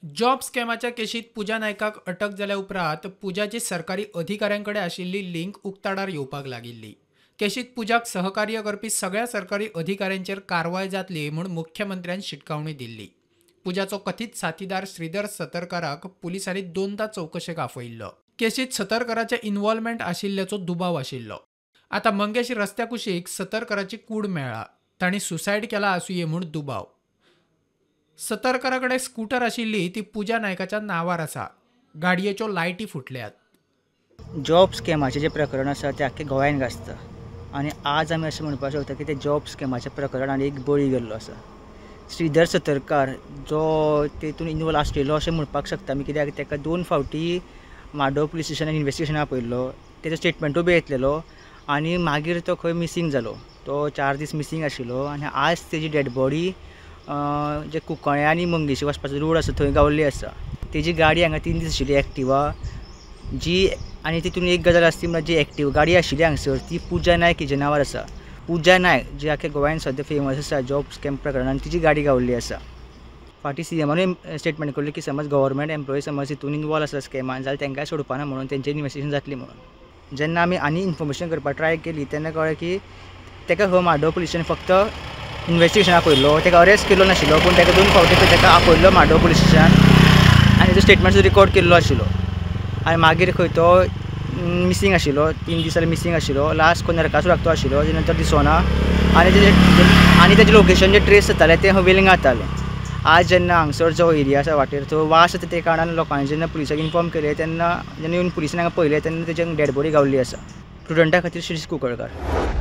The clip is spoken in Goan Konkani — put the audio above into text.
जॉब स्कॅमाच्या केशीत पूजा नायकाक अटक जाल्या उपरांत पूजाची सरकारी अधिकाऱ्यां कडेन आशिल्ली लिंक उक्ताडार येवपाक लागिल्ली. केशीत पूजाक सहकार्य करपी सगळ्या सरकारी अधिकाऱ्यांचेर कारवाय जातली म्हूण मुख्यमंत्र्यान शिटकावणी दिल्ली. पूजाचो कथीत साथीदार श्रीधर सतरकराक पुलिसांनी दोनदा चवकशेक आपयिल्लो. केशीत सतरकराचें इन्वॉल्वमेंट आशिल्ल्याचो दुबाव आशिल्लो. आतां मंगेश रस्त्या कुशीक सतरकराची कूड मेळ्ळा. तांणी सुसायड केला आसुये म्हूण दुबाव. सतरकरा कडेन स्कूटर आशिल्ली ती पूजा नायकाच्या नांवार आसा. गाडयेच्यो लायटी फुटल्यात. जॉब स्कॅमाचें जें प्रकरण आसा तें आख्खें गोंयान गाजता आनी आज आमी अशें म्हणपाक शकता की तें जॉब स्कॅमाचें प्रकरणान एक बळी गेल्लो आसा. श्रीधर सतरकार जो तेतून इनवॉल्व आसलेलो अशें म्हणपाक शकता आमी, कित्याक ताका दोन फावटी माडो पुलीस स्टेशनान इन्वेस्टिगेशन आपयल्लो, तेजो स्टेटमेंटूय बी येतलेलो आनी मागीर तो खंय मिसींग जालो. तो 4 दीस मिसींग आशिल्लो आनी आज तेजी डेड बॉडी जे कुंकळ्ळे आनी मंगेशी वचपाचो रोड आसा थंय गावल्ली आसा. तेजी गाडी हांगा 3 दीस आशिल्ली एक्टिवा जी, आनी तितून एक गजाल आसा ती म्हळ्यार जी एक्टिवा गाडी आशिल्ली हांगसर ती पूजा नायक हिज्या नांवार आसा. पूजा नायक जी आख्या गोंयान सद्या फेमस आसा जॉब स्कॅम प्रकरणान, तिजी गाडी गावल्ली आसा. फाटीं सीएमानूय स्टेटमेंट केल्ली की समज गव्हर्मेंट एम्प्लॉई समज हितून इनवॉल्व आसा स्कॅमान जाल्यार तांकांय सोडपाना म्हणून, तेंचें इन्वेस्टिगेशन जातली म्हणून. जेन्ना आमी आनी इन्फॉर्मेशन करपाक ट्राय केली तेन्ना कळ्ळें की ताका खंय माडो पुलीस स्टेशन फक्त इन्वेस्टिगेशन आपयल्लो, ताका अरेस्ट केल्लो नाशिल्लो, पूण ताका 2 फावटी ताका आपयल्लो माडो पुलीस स्टेशनान आनी तेजो स्टेटमेंट सुद्दां रिकॉर्ड केल्लो आशिल्लो. आनी मागीर खंय तो मिसींग आशिल्लो, 3 दीस जाले मिसींग आशिल्लो. लास्ट खंय नरकासूराक तो आशिल्लो, तेजे नंतर दिसोना आनी तेजें लोकेशन जें ट्रेस जातालें तें खंय वेलिंगा जातालें. आज जेन्ना हांगसर जो एरिया आसा वाटेर थंय वास येता ते कारणान लोकांनी जेन्ना पुलिसाक इन्फॉर्म केलें तेन्ना जेन्ना येवन पुलिसान हांगा पळयलें तेन्ना तेजी डेड बॉडी गावल्ली आसा. प्रुडंटा खातीर शिरीष कुंकळकार.